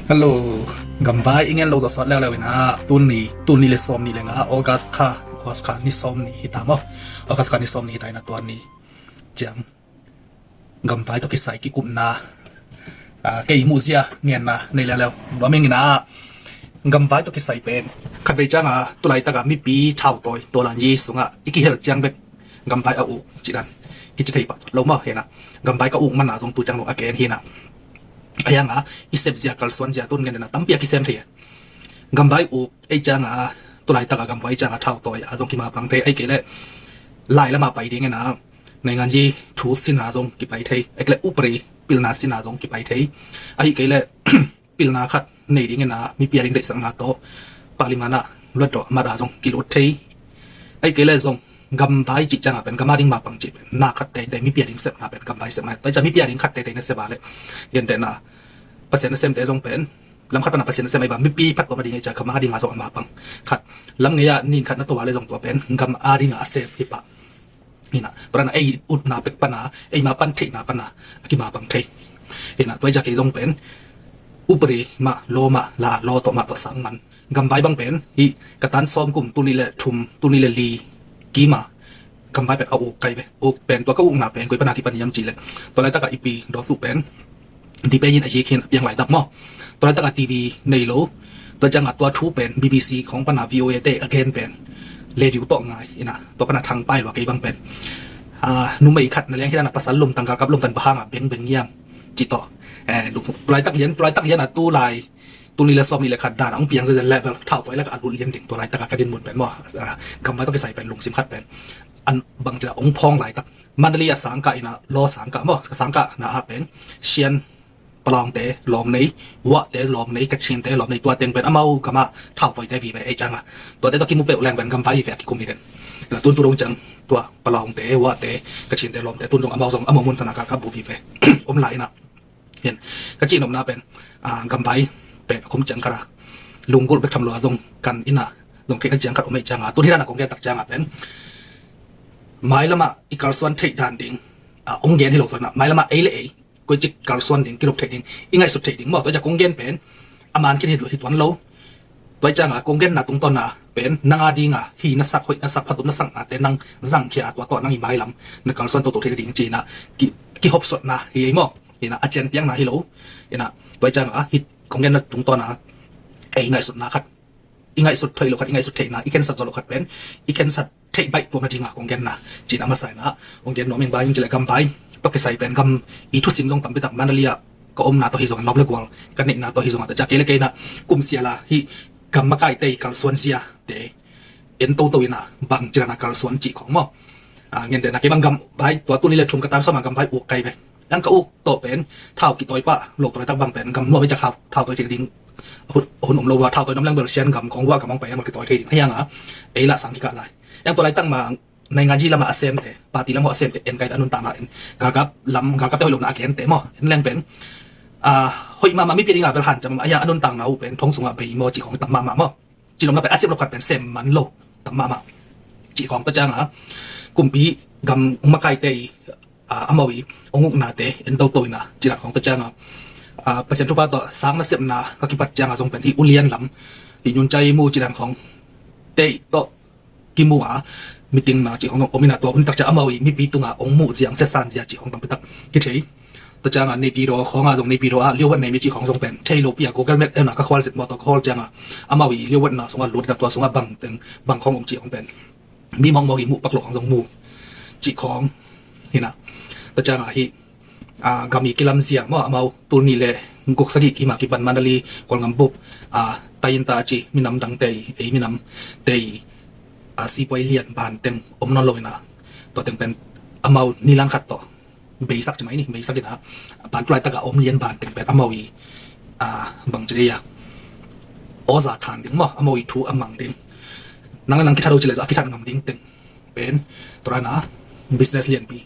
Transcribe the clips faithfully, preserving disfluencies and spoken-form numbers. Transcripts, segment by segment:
Hello, gamvai i ngen lo zawsawt leuleu inah, tuni, tuni le sawm ni le nga, August kha, August kha ni sawm ni hita maw? August kha ni sawm ni hita inah tua ni ciang gamvai tawh kisai kikupna, ah, kei muhzia ngenna nei leuleu. Tua ming inah gamvai tawh kisai pen khatvei cianga tulaitaka mipi thautawi tawlanyi sungah i kihel ciang bek gamvai a uk cidan kici thei pah lo maw hinah. Gamvai ka uk mana zong tu ciang lo a gen hinah. A hianga i sepzia kalsuanzia tun ngen dena tampi a kisem thei. Gamvai uk ei cianga tulaitaka gamvai cianga thautawi a zong kimapang thei. Ei kei le lai lama pai ding ena nainganyi thu sina zong kipai thei. Ei kei le upri pilna sina zong kipai thei. Ahi kei le pilna khat nei ding ena mipi a ding deihsakna tawh parliament ah luat dawh mat a zong kilut thei. Ei kei le zong gamvai cih cianga pen gam a ding mapang cih pen na khat teitei mipi a ding sepna pen gamvai sepna. Tua ciang mipi a ding khat teitei na sep a le gentehna Pasian na semte zong pen lam khat pana Pasian na sem a i ba mipi phat tuam a ding ei ciang gam a dinga zong a mapang khat lam ngei a nin khat na tua le zong tua pen gam a dinga a sem hi pah. Hinah tua dana ei utna pek pana ei ma pan theihna pana a kimapang thei. Hinah tua i ciang kei zong pen upri mah law mah la law tawh mah tawh sang man. Gamvai bang pen hih ka tan sawm kum tuni le thum tuni le li kima gamvai pen a uk kai ve. Uk pen tua ka ukna pen koi pana kipan hiam cih le tua laitaka i pi dawsuh pen Dipei in a hik hin a piang laitak maw? Tua laitaka T V nei lo. Tua cianga tua thu pen B B C khong pana V O A te a gen pen radio tawh ngai ina tua pana thang pai lua kei bang pen, ah, numei khat na liang hinana pasal lomtang galkap lomtang bahanga bengbeng ngiam cih tawh. Eh, tua laitak lian tua laitak liana tu lai tuni le sawm ni le khat dana hong piang zia level thau tua i laka a lut lian ding tua laitaka ka din mun pen maw? Ah, gamvai tawh kisai pen lungsim khat pen an bang cila hong phawng laitak. Mandalay a sangkah ina law sangkah maw? Ka sangkah na ah pen Sian palawngte lawm nei, Wahte lawm nei, Kachinte lawm nei, tua teng pen amau gama thautawite vive ei cianga. Tuate tua kimu peuh leng pen gamvai vive a kikum hi den. Ina tun tu dong ciang tua palawngte, Wahte, Kachinte lawmte tun dong amau zong amau mun sana ka ka bu vive om lai ina. Hin ka cihnopna pen, ah, gamvai pen a kum ciang kara lunggulh bek tham lua zong kan ina zong theihna ciang khat om ei cianga. Tun hi dana kong gen tak cianga pen mailama i kalsuan theih dan ding, ah, ong gen hi lo sona mailama ei le ei koici kalsuan ding, kilop theih ding, i ngaihsut theih ding maw? Tua i ciang kong gen pen a man khin hi tuan lo. Tua i cianga kong genna tungtawna pen nang a dinga hi na sak, hoih na sak, phatum na saknate nang zangkhia a tua tawh nang i mailam na kalsuan toto theih ding cina ki, kihopsotna hi ei maw? Ina a cianpiakna hi lo. Ina tua i cianga hi kong genna tungtawna ei ngaihsutna khat, i ngaihsut theih lo khat, i ngaihsut theihna, i khensat zo lo khat pen i khensat theih baih tuam na dinga kong genna cina masa ina kong gen nuam in bai in cile gamvai tawh kisai pen gam i thusim zong tampi tak Mandalay ah ka omna tawh hi zong lawm le gual ka neihna tawh hi zong a ta ciang kei le kei ina kum siala hi gam makaite i kalsuan ziate en toto ina bang cilana kalsuan cih khong maw? Ah, ngen dena kei bang gamvai tua tuni le thum ka tan sawma gamvai uk kai ve. Ang ka uk tawh pen thau kitawi pah lo tawi tak bang pen gam nuam i cak hau thau tawi thei ding. Hun, hun om lo wa thau tawi nam leng bel Sian gam khong Wah gam hong pai ang bel kitawi thei ding. Hianga ei lah sang kikah lai. Ang tua lai tang ma nainganyi lama a semte, party lam ho a semte en kai ta nuntakna en galkap lam, galkapte hoih lona a gente maw? En leng pen, ah, hoih mama mipi dinga bel hanciam mama a hiang a nuntakna uh pen thong sunga bei maw cih khong tam mama maw? Cinomna pen a sem lo khat pen sem man lo tam mama cih khong ta cianga kumpi gam makaite i, ah, amau i ong uknate en toto ina cidan khong ta cianga, ah, Pasian thupha tawh sang nasepna ka kipat cianga zong pen hi ulian lam hi nuncai mu cidan khong te tawh kimu a meeting na cih khong zong om ina tua hun tak ciang amau i mipi tunga ong muh ziang sesan zia cih khong tampi tak kithei. Tua cianga Naypyidaw khonga zong Naypyidaw a liawat nei mi cih khong zong pen thei lo pi a Google Map ena ka khual zet maw tua ka khual cianga amau i liawatna sunga lut ina tua sunga bang teng bang khong om cih khong pen mi mawngmawng i muh pak lo khong zong mu cih khong hina. Tua cianga hi, ah, gam i kilamzia maw amau tul nih le guk sagih kima kipan Mandalay, Kualngam bup, ah, Tayinta a ci minam dangte i, ei minamte i, ah, sipuai lian ban teng om nawn lo ina tua teng pen amau nilan khat tawh beisak ci mai ni, beisak ina ban tulai taka om lian ban teng pen amau i, ah, bang ci dei a oza khan ding maw amau i thu a mang ding. Nang le nang kithat lo ci le a kithat ngam ding teng pen tua dana business lianpi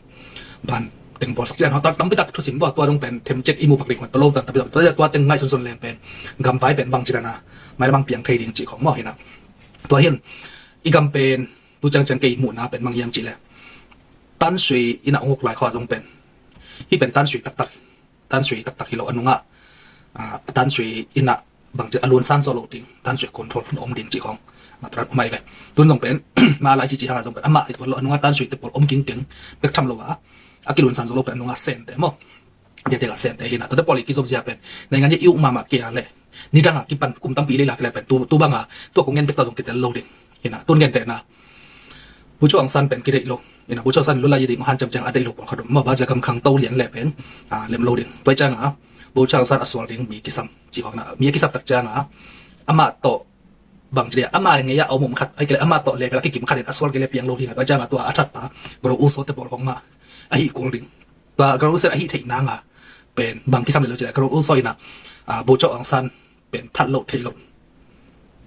ban teng bawlsak cian ho tampi tak thusim bawh tua dong pen themcek i mu pak ding hon tolo tan tampi tak tua teng ngaihsunsun leng pen gamvai pen bang ci dana mai le bang piang thei ding cih khong maw hina. Tua hin i gam pen tu ciang ciang kei muhna pen bang hiam cih le Tansui ina ong uk lai khua zong pen hi pen Tansui taktak, Tansui taktak hi lo a nungah a, Tan Sri in a bangci a lunsan zo lo ding, Tan Sri control na om ding cih khong, a, tua dan om ahi ve. Tun zong pen, mah lai cici hang a zong pen, amah i tuan lo, a nungah Tan Sri te pawl om kingkeng bek tham lo a, a kilunsan zo lo pen a nungah Sen te maw. Diakdiak a Sen te hi na, tuate pawl i kizop zia pen, naingan i uk mahmah kei a leh, nidang a kipan kum tampi lei lak leh pen, tu, tu bang a, tua kong ngen bek tawh zong kitel lo ding. Hi na, tun gen te na, Bogyoke Aung San pen kideih lo. Hi na, Bogyoke Aung San lo lai ding, hanciam ciang a deih lo pawl khat om. Mah bang ci leh gam khangto lian leh pen, a, lem lo ding. Tua ciang a, Bogyoke Aung San a sual ding mi kisam. Cih khong na, mi a kisam tak ciang a, amah tawh bang ci leh, amah ngei a om om khat, ahih kei leh amah tawh level a kikim khat in a sual kei leh piang lo ding a, tua ciang a tua a thatpa, Grow Usho te pawl khong mah, a hih kul ding. Tua Grow Usho a hih theih nang a, pen, bang kisam leh lo ci leh, Grow Usho in a, a, Bogyoke Aung San pen that loh theih loh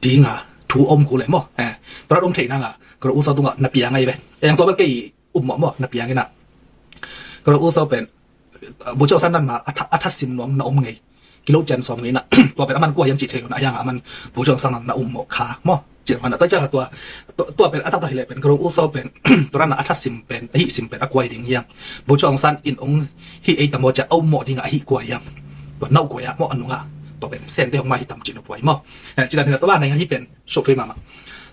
ding a thu om kul leh maw. Eh, tua om theih nang a, Grow Usho tungah na piang ahi ve. Eh, yang tua bel kei um mawh maw, na piang in a. Grow Usho pen, Bogyoke Aung San nan mah a tha, a tha sim nuam na om ngei. Kilo cian sawm ngei na. Tua pen aman kua hiam cih thei lo na, a hiang a aman Bogyoke Aung San nan na um mawh kha maw. Cih man a tua ciang a tua, tua, tua pen a taktak hi leh pen, Grow Usho pen, tua dan a a tha sim pen, a hih sim pen a kua hi ding hiam. Bogyoke Aung San in ong hih ei tam maw ci a a um mawh ding a a hih kua hiam. Tua na uh kua hiam maw a nungah. Tua pen Sen te hong mah hi tam cih na kua hi maw. Eh, cih dan hi na tua bang a nai nga hi pen, sok thei mahmah.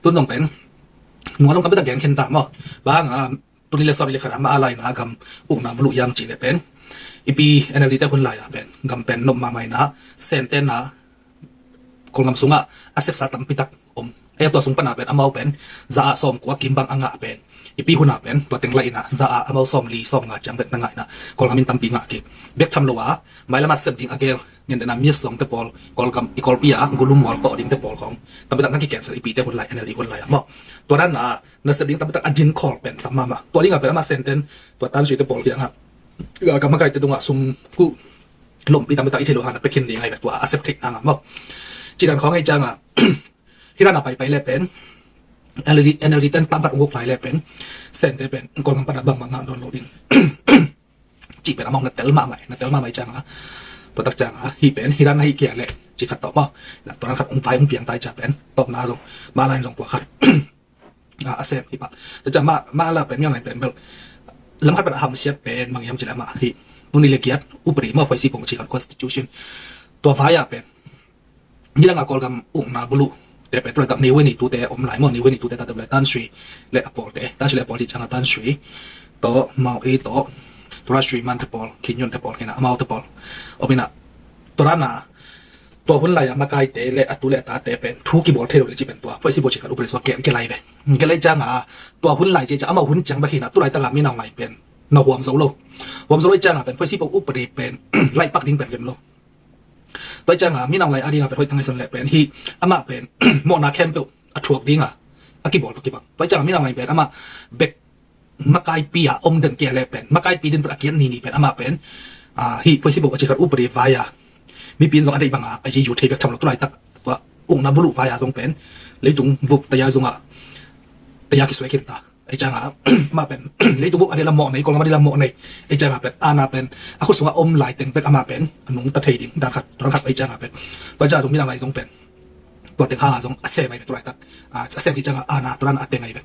Tun zong pen, nua zong kam bek tak gen khen ta maw. Bang a, tuni le sawm le khat a mah a lai na gam ukna buluh hiam cih leh pen, i pi N L D te hun lai a pen, gam pen nop mahmah in a, Sen te na, Kawlgam sungah a sepsa tampi tak om. Ei, tua sung pan a pen, amau pen, za ah sawm kua kim bang a ngah pen, i pi hun a pen, tua teng lai in a, za ah amau sawm li, sawm nga ciang bek na ngah in a, Kawlgam in tampi ngah kik. Bek tham lo a, mailam a sep ding a gel, ngen te na Miss zong te pawl, Kawlgam, i Kawlpi a, gulum mual tawh ding te pawl khong, tampi tak na ki cancel, i pi te hun lai, N L D hun lai a maw. Tua dan a, na sep ding tampi tak a din khawl pen tam mahmah. Tua ding a pen amah Sen ten, tua Tan Sri te pawl kiang a, ka makai te tungah sum kuh lompi tampi tak i thei lo hang na pia khin ding ahi ve, tua a sep theih nang a maw. Cih dan khong ahi ciang a, hih dan a paipai leh pen, N L D, N L D ten tam khat ong guk lai leh pen, Sen te pen, Kawlgam pan a bangbang ngah dawn lo ding. Cih pen amau na tel mahmah, na tel mahmah ahi ciang a, tua tak ciang a, hih pen, hih dan ahi kei leh, cih khat tawh maw. Na tua dan khat ong vai ong piang ta ahi ciang pen, tawpna zong, mah lai zong tua khat. A, a sem hi pah. Tua ciang mah, mah lai pen, miang lai pen bel, lam khat pen a hamsiat pen bang hiam cih leh amah hih, tuni le giat, upadi maw, phuaisi pong cih khat constitution. Tua vai a pen, nidang a Kawlgam ukna buluh te pen, tu laitak New Winnie tu te om lai maw, New Winnie tu te ta te bel Tan Sri le a pawl te, Tan Sri le a pawl cih ciang a Tan Sri tawh, Maung Aye tawh, Tura Sri Man te pawl, Khin Yun te pawl, khin a, amau te pawl om in a, tua dan a, tua hun lai a makaite le a tu le a tate pen thu kibawl thei lo ding cih pen tua phuaisi bawl cih khat upadi sua ke, ke lai ve. Ke lai ciang a, tua hun lai ciang a, amau hun ciang bek hi na, tu laitak a Min Aung Hlaing pen na huam zo lo. Huam zo lo ciang a pen phuaisi bawl upadi pen laih pak ding pen lem lo. Tua ciang a Min Aung Hlaing a ding a pen hoih tang ahi son leh pen hih amah pen mawhna khempeuh a thuak ding a, a kibawl tawh kibang. Tua ciang a Min Aung Hlaing pen amah bek makaipi a om den kei leh pen, makaipi din pen a kiat ni ni pen amah pen, a, hih phuaisi bawl a cih khat upadi vai a, mipi in zong a deih bang a, a zi yu thei bek tham lo, tu laitak tua ukna buluh vai a zong pen, leitung bup taya zong a, taya kisuai khin ta. Ahi ciang a, amah pen, leitung bup a dei lam mawh nei, Kawlgam a dei lam mawh nei. Ahi ciang a pen, ana pen, a khut sungah om lai teng bek amah pen, a nungta thei ding, dan khat, tua dan khat ahi ciang a pen. Tua ciang a zong Min Aung Hlaing zong pen, tua teng hang a zong a sem ahi ve tu laitak. A, a sem hi ciang a, ana, tua dan a teng ahi ve.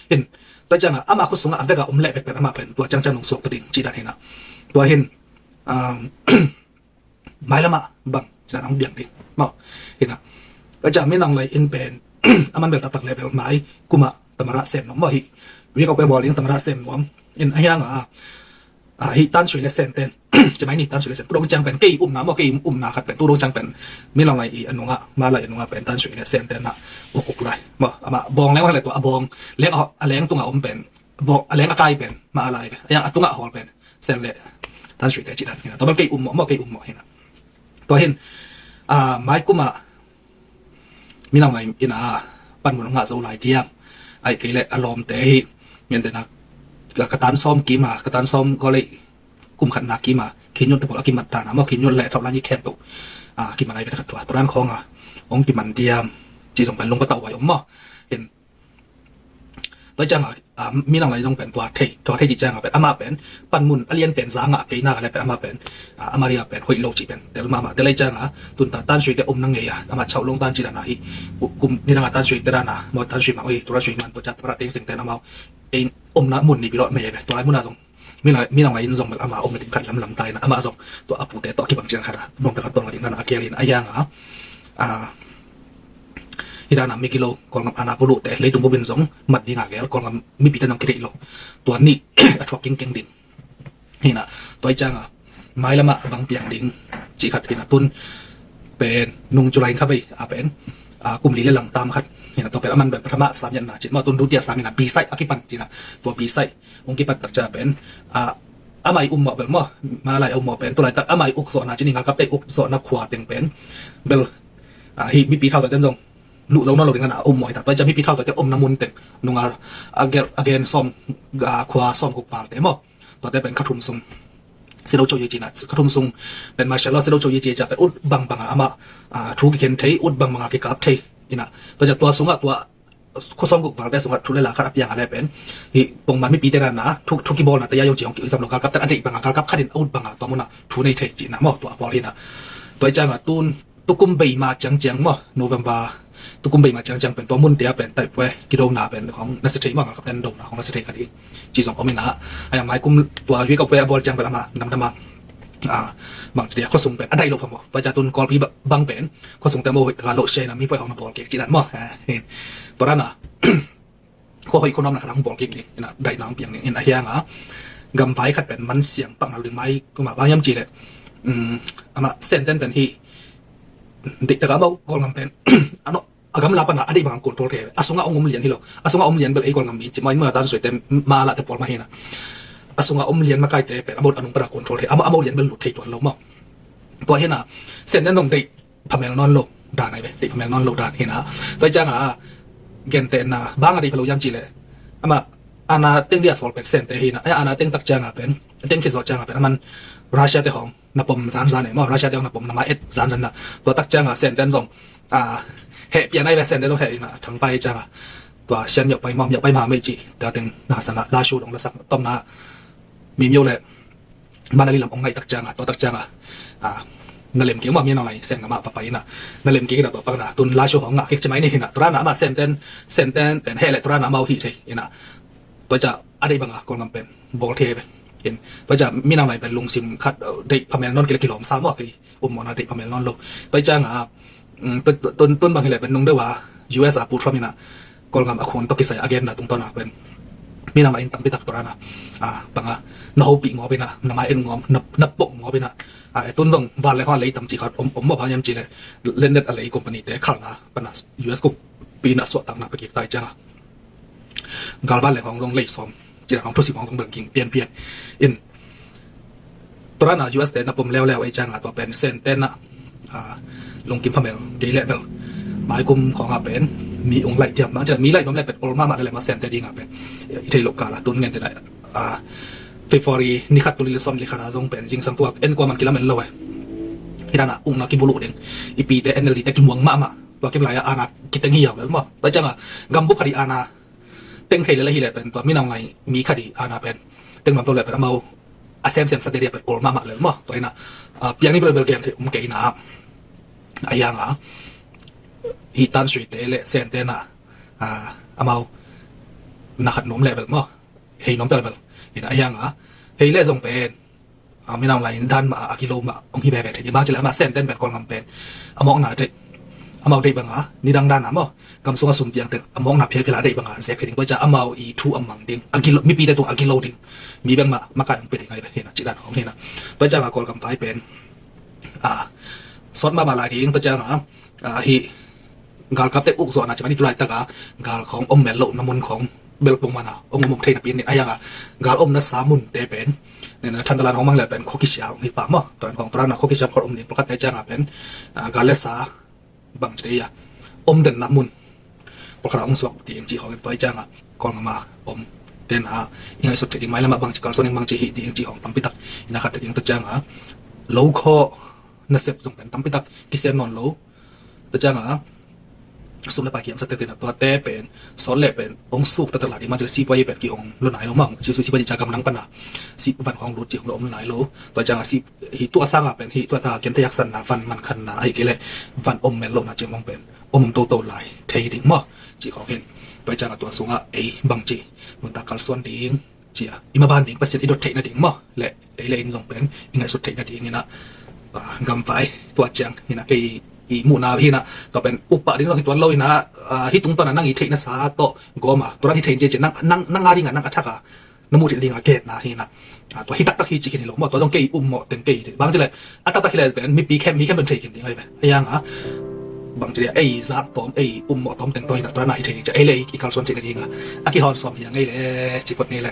Hin, tua ciang a, amah khut sungah a vek a om leh bek pen amah pen, tua ciang ciang nung suak ta ding, cih dan hi na. Tua hin, um, mailam ah bang, cih dan hong piang ding. Maw, hi na. Tua ciang Min Aung Hlaing in pen, aman bel taktak leh bel mai, kum a tamada sem nuam maw hi. Wake up e bawl ding tamada sem nuam. In a hiang a, a, hih Tan Sri le Sen ten. Ci mai ni Tan Sri le Sen. Tu dong ciang pen kei umna maw, kei umna khat pen. Tu dong ciang pen Min Aung Hlaing i a nungah, mah lai a nungah pen Tan Sri le Sen ten na uk uk lai. Maw, amah bawng leng mah leh tua a bawng leng a, a leng tungah om pen. Bawng a leng a kai pen mah lai pen. A hiang a tungah hawl pen Sen le Tan Sri te cih dan hi na. Tua bel kei um mawh maw, kei um mawh hi na. Tua hin, a, mai kum a Min Aung Hlaing in a panmun a ngah zo lai diam. Ahih kei leh a lawmte hi, ngen te na, ka, ka tan sawm kim a, ka tan sawm gawlei kum khatna kim a, Khin Yun te pawl a kimat dan a maw, Khin Yun le Thawk Lan Yi khempeuh, a, kiman ahi ve ta khat tua, tua dan khawng a ong kiman diam, cih zong pen lungpatauh vai om maw. Hin, tua ciang a, a, Min Aung Hlaing zong pen tua thei, tua thei cih ciang a pen, amah pen, panmun a lian pen za ngah kei nak leh pen amah pen, a, amah dia pen hoih lo cih pen tel mahmah. Tel lai ciang a, tun ta Tan Sri te umna ngei a, amah chauh long tan cih dan a hi, kum nidang a Tan Sri te dan a, maw Tan Sri Maung Aye, Tura Sri Man, tua ciang tua teng seng ten amau, ei, umna mun ni pilot mei a pen, tua lai mun a zong Minam, minam lai in zong bel ama om nading khat lamlam ta in a, amah zong tua a pute tawh kibang ciang khat a nuamte khat tawh nading dan a kial in a, hiang a, a, hi dan a migilo Kawlgam ana puluhte leitung bup in zong mat ding a gel, Kawlgam mipite zong kideih lo. Tua nih a thuak kingkeng ding. Hi na, tua hi ciang a mailam ah a bang piang ding cih khat hi na, tun pen nung July kha bei a pen, a, kum li le lang tam khat hi na, tua pen a man pen pathama sam yan na cih mah, tun dutia sam hi na, bisai a kipan cih na, tua bisai ung kipat tak ciang pen, a, amai um mawh bel maw, malai a um mawh pen, tulai tak amai uk zawhna cih ni, ngalkapte uk zawhna khua teng pen bel, a, hi mipi thau ten zong luh zo nawn lo ding a na um mawh hi ta, tua hi ciang mipi thau te omna mun teng nung a, a gel, a gen sawm, a, khua sawm guk val te maw, tuate pen kha thum sung Sido Cho Ye Ci na, kha thum sung pen martial law Sido Cho Ye Ci, ci a pen ut bangbang a amah, a, thu kikhen thei, ut bangbang a kikap thei hi na. Tua ciang tua sungah tua khua sawm guk valte sungah thu le la khat a piang a le pen hi pongman mipite na na thu, thu kibawlna te a yong ci hong kizam lo, galkap ten a deih bang a, galkap khat in a ut bang a tua mun ah thu nei thei cih na maw, tua a pawl hi na. Tua hi ciang a tun tukum bei ma ciangciang maw, November tukum bei ma ciangciang pen tua munte ah pen taipue kidona pen khong na sia thei maw, ngalkap ten dona khong na sia thei kha ding ci zong om hi na. A, hiang mai kum tua hui kap pen a bawl ciang pen amah namdam a, a, bang ci dia, khuasung pen a dai lo pha maw. Tua ciang tun Kawlpi ba-, bang pen khuasung te maw hoih taka lo sia hi na, mi poi hong na bawl kik cih dan maw. A, hin. Tua dan a khua hoih khua nuam na khat hong bawl kik ding hi na, daihna hong piang ding hi na, hiang a gamvai khat pen man siang pak na lo ding mai kum a, bang hiam cih leh, um, amah Sen ten pen hi deih tak a amau Kawlgam pen a no, a gamla pan a a deih bang a control thei, a sung a ong om lian hi lo, a sung a om lian bel ei Kawlgam mi ci mai, mah tan suai te, mala te pawl mah hi na, a sung a om lian makaite pen amau a nung pan a control thei, amau, amau lian bel lut thei tuan lo maw. Tua hi na, Sen ten zong deih phamel nawn lo dan ai ve, deih phamel nawn lo dan hi na. Tua hi ciang a gentehna bang a deih pha lo hiam cih leh, amah ana teng dia sawl pen Sente hi na, a, ana teng tak ciang a pen, teng khit zawh ciang a pen a man Russia te hong na pom zanzan e maw, Russia te hong na pom na ma et zanzan na. Tua tak ciang a Sen ten zong, a, heh pian ai ve, Sente zong heh hi na, thang pai ciang a tua Sian miauh pai maw, miauh pai ma mei ci, tua teng na sa na, la shu dong la sak tom na, mi miauh le Manali lam ong ngaih tak ciang a, tua tak ciang a, a, na lem kik maw, mi nong lai Sen ngam a papai na, na lem kik na tua pak na, tun la shu hong ngah kik ci mai ni hi na, tua dan a amah Sen ten, Sen ten pen heh le tua dan a amau hih thei hi na, tua ciang a deih bang a Kawlgam pen bawl thei ve. Hin, tua ciang mi nong lai pen lungsim khat, uh, deih phamel nawn kei le kilawm sa maw, kei um mawh na deih phamel nawn lo. Tua ciang a, um, tun, tun, tun bang hi le pen nung deuh a U S a Pu Trump hi na, Kawlgam a khun tawh kisai a genna tungtawn a pen mi nong lai in tampi tak tua dan a, a, bang a, na hopih ngawp hi na, na ma et ngawp, na, na pok ngawp hi na, a, e tun dong van le hong lei tam cih khat om, om maw, bang hiam cih leh landed a lei company te khalna pan a U S kumpi in a suahtakna pia kik ta hi ciang a gal van le hong dong lei sawm cih dan hong thusim hong dong bel ging pianpian in, tua dan a U S te na pom leuleu ei ciang a tua pen Sen ten a, a, lungkim phamel kei leh bel mai kum khong a pen mi ung laih diam bang ci dan, mi laih nuam le pen ol mahmah le le maw, Sente ding a pen i thei loh kal a, tun ngen te na, a, February ni khat tul li le sawm li khat a zong pen zingsang tua en kua man kilamen lo e. Hi dan a ukna kibuluh ding, i pite N L D te kimuang mahmah, tua kim lai a ana kiteng hi yau lel maw. Tua ciang a gambup khat i ana teng thei lel ahi le pen tua mi nong lai mi khat i ana pen teng nuam to le pen amau a semsem sa te dia pen ol mahmah lel maw. Tua hi na, a, piang ni bel bel gen thei um kei na, a, hiang a hi tan sui te le Sen te na, a, amau na khat nuam le bel maw, hei nuam bel bel hi na, a, hiang a hei le zong pen, a, mi nong lai in dan mah a kilo mah ong hi veve thei ding, bang ci leh amah Sen ten pen Kawlgam pen a mawkna deih, amau deih bang a nidang dan a maw, gam sung a sum piang teng a mawkna phialphial a deih bang a zek thei ding. Tua ciang amau i thu a mang ding, a kilo, mipite tung a kilo ding, mi bek mah makai ong pia ding ai ve hi na, cih dan hong hi na. Tua ciang a Kawlgam vai pen, a, sawt mahmah lai ding, tua ciang a, a, hi galkapte uk zawhna ci mah ni, tulai tak a gal khong om mel lohna mun khong bel pongman a ong om om thei napi in, a, hiang a gal omna sa munte pen, ne na, Thandalan hong mang le pen khua kisia hong hi pah maw, tua dan khong tua dan a khua kisia khong om ding, pawlkhatte ciang a pen, a, gal le sa bang ci te a om denna mun pawlkhat a ong suak ding ci khong in, tua hi ciang a Kawlgam a om ten a i ngaihsut thei ding, mailam ah bang ci kalsuan ding, bang ci hih ding ci khong tampi tak i na khat thei ding. Tua ciang a lo khawh nasep zong pen tampi tak kisem nawn lo. Tua ciang a sum le pai kiamsak te te na, tuate pen sawt le pen ong suk taktak lai ding, bang ci leh sipuai pen ki ong lo nai lo maw, sipuai ci ciang gamdang pan a si van hong lut ci ong lo om nai lo. Tua ciang a si hi tua sang a pen hi tua ta kian thei haksanna, van mankhanna ahi kei leh van om mel lohna ci ong pen om om toto lai thei ding maw, ci khong hin. Tua ciang a tua sung a ei bang ci nuntak kalsuan ding ci a, i maban ding Pasian i dot theihna ding maw, le ei le in zong pen i ngaihsut theihna ding hi na, ah, gamvai tua ciang hi na, kei i muhna hi na, tua pen upah ding zong hi tuan lo hi na, ah, hih tungtawn a nang i theihna sa tawh gawm a, tua dan hi thei in ci a, nang, nang, nang a ding a, nang a thak a na muh theih ding a genna hi na. Ah, tua hi taktak hi ci khin hi lo maw, tua zong kei i um mawh teng kei hi. Bang ci le a taktak hi le pen mipi khem, mi khem pen thei khin ding ahi ve. A yang a bang ci le ei zak tawm, ei um mawh tawm teng tawh hi na, tua dan a hi thei ding ci a, ei le ei i kalsuan theihna ding a, a kihawm sawm hi a ngei le ci phot ngei le.